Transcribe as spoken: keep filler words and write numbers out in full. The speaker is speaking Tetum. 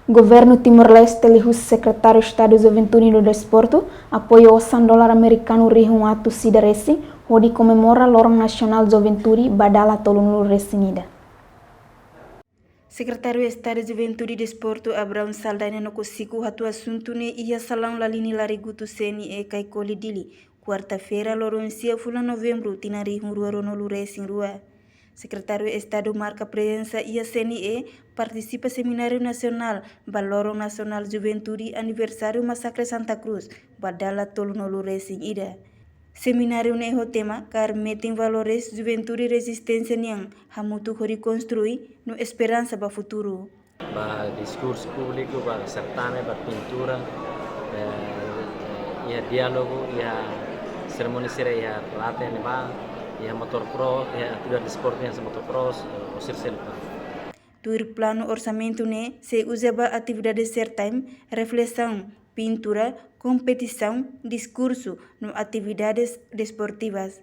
Governu Timor-Leste liuhusi Sekretáriu Estadu Juventude no Desportu apoia osan dolar amerikanu rihun atus ida resin hodi komemora Loron Nasionál Juventude ba dala tolunulu resin ida. Sekretáriu Estadu Juventude Desportu Abraão Saldanha no Kosiku hato'o asuntu ne'e iha salaun Lalini Larigutu C N E Caicoli Dili, kuarta-feira, loron sia fulan Novembru, tinan rihun rua ruanulu resin rua. Sekretáriu Estadu marka prezensa iha C N E, partisipa semináriu nasionál ba Loron Nasionál Juventude Aniversáriu Masakre Santa Cruz ba dala tolunulu resin ida. Semináriu ne'e ho tema Kaer Metin Valores Juventude Rezisténsia nian, hamutuk hodi konstrui no esperansa ba futuru. Ba diskursu públiku, ba sertame, ba pintura, eh, iha diálogu, iha serimónia sira, iha late ne'ebá, iha motocross, iha atividade desportu, iha motocross, eh, ou sira seluk. Tuir planu orsamentu ne'e sei uza ba atividade sertame, reflesaun, pintura, kompetisaun, diskursu no atividades desportivas.